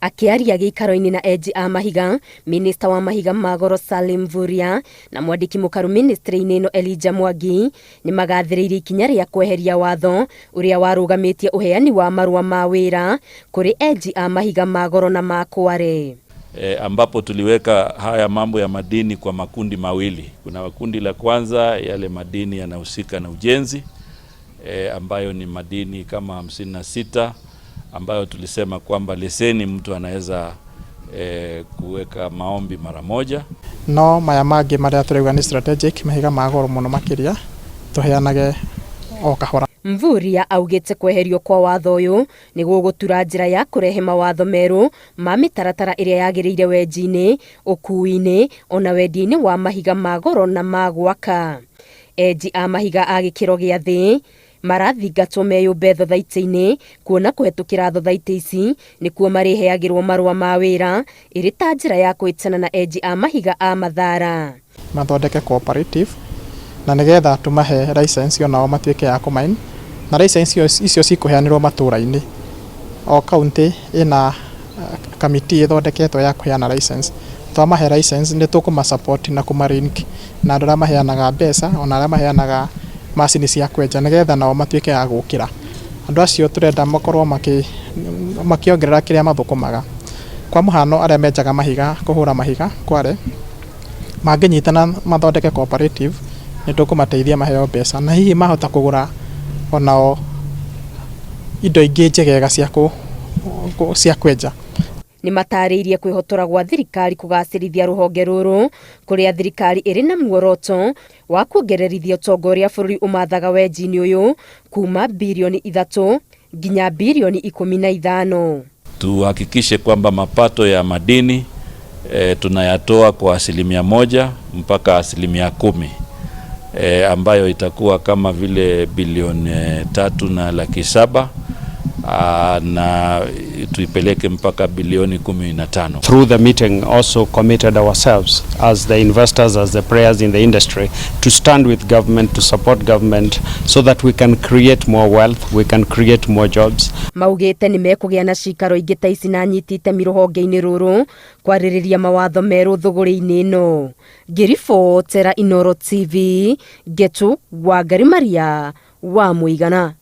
Akĩaria gĩikaro-inĩ na enji a mahiga, minista wa mahiga ma goro Salim Mvurya na mwandĩki mũkaru ministry-inĩ ĩno Elijah Mwangi nĩ magathĩrĩirie ikinya rĩa kweheria watho ũrĩa warũgamĩtie ũheani wa marũa ma wĩra kũrĩ enji a mahiga ma goro na ma kware. Ambapo tuliweka haya mambo ya madini kwa makundi mawili. Kuna kundi la kwanza, yale madini yanahusika na ujenzi, ambayo ni madini kama 56 ambayo tulisema kwamba leseni mtu anaweza kuweka maombi mara moja. No maya mangĩ marĩa tũrauga nĩ strategic, mahiga ma goro mũno makĩria, tũheanage o kahora. Mvurya augĩte kweherio kwa watho ũyũ nĩ gũgũtura njĩra ya kũrehe mawatho merũ ma mĩtaratara ĩrĩa yagĩrĩire wenji-inĩ, ũkuui-inĩ ona wendia-inĩ wa mahiga ma goro na ma gwaka. Enji a mahiga a gĩkĩro gĩa thĩ marathingatwo meyũmbe thothaitĩ-inĩ kuona kũhetũkĩra thothaitĩ ici nĩkuo marĩheagĩrwo marũa ma wĩra ĩrĩ ta njĩra ya kwĩtana na enji a mahiga a Mathara. Mathondeke cooperative na nĩgetha tũmahe license onao matuĩke ya kũmine, na license icio cikũheanĩrwo matũra-inĩ. O county ĩna kamiti ĩthondeketwo ya kũheana license. Twamahe license, nĩ tũkũma support na kũma na andũ arĩa maheanaga mbeca, ona arĩa maheanaga macini cia kwenja, nĩgetha nao matuĩke a gũkĩra. Andũ acio tũrenda makorwo makĩongerera kĩrĩa mathũkũmaga. Kwa mũhano, arĩa menjaga mahiga, kũhũra mahiga kware, mangĩnyitana mathondeke cooperative, nĩ tũkũmateithia maheo mbeca na hihi mahota kũgũra onao indo ingĩ njegega cia kwenja. Nĩ matarĩirie kwĩhotora gwa thirikari kũgacĩrithia rũhonge rũrũ, kũrĩa thirikari ĩrĩ na muoroto wa kuongererithia ũtonga ũrĩa bũrũri ũmathaga wenji-inĩ ũyũ kuma 3 birioni nginya 15 birioni. Tuhakikishe kwamba mapato ya madini tunayatoa kwa 1% mpaka 10%, ambayo itakuwa kama vile 3.7 bilioni, na tuipeleke mpaka 15 bilioni. Through the meeting also committed ourselves as the investors, as the players in the industry, to stand with government, to support government so that we can create more wealth, we can create more jobs. Maugĩte nĩ mekũgĩa na cikaro ingĩ ta ici na anyiti itemi rũhonge-inĩ rũrũ kwarĩrĩria mawatho merũ thũgũrĩ-inĩ ĩno. Ngĩribotera Inooro TV, Ngetu Wangari Maria wa Mũigana.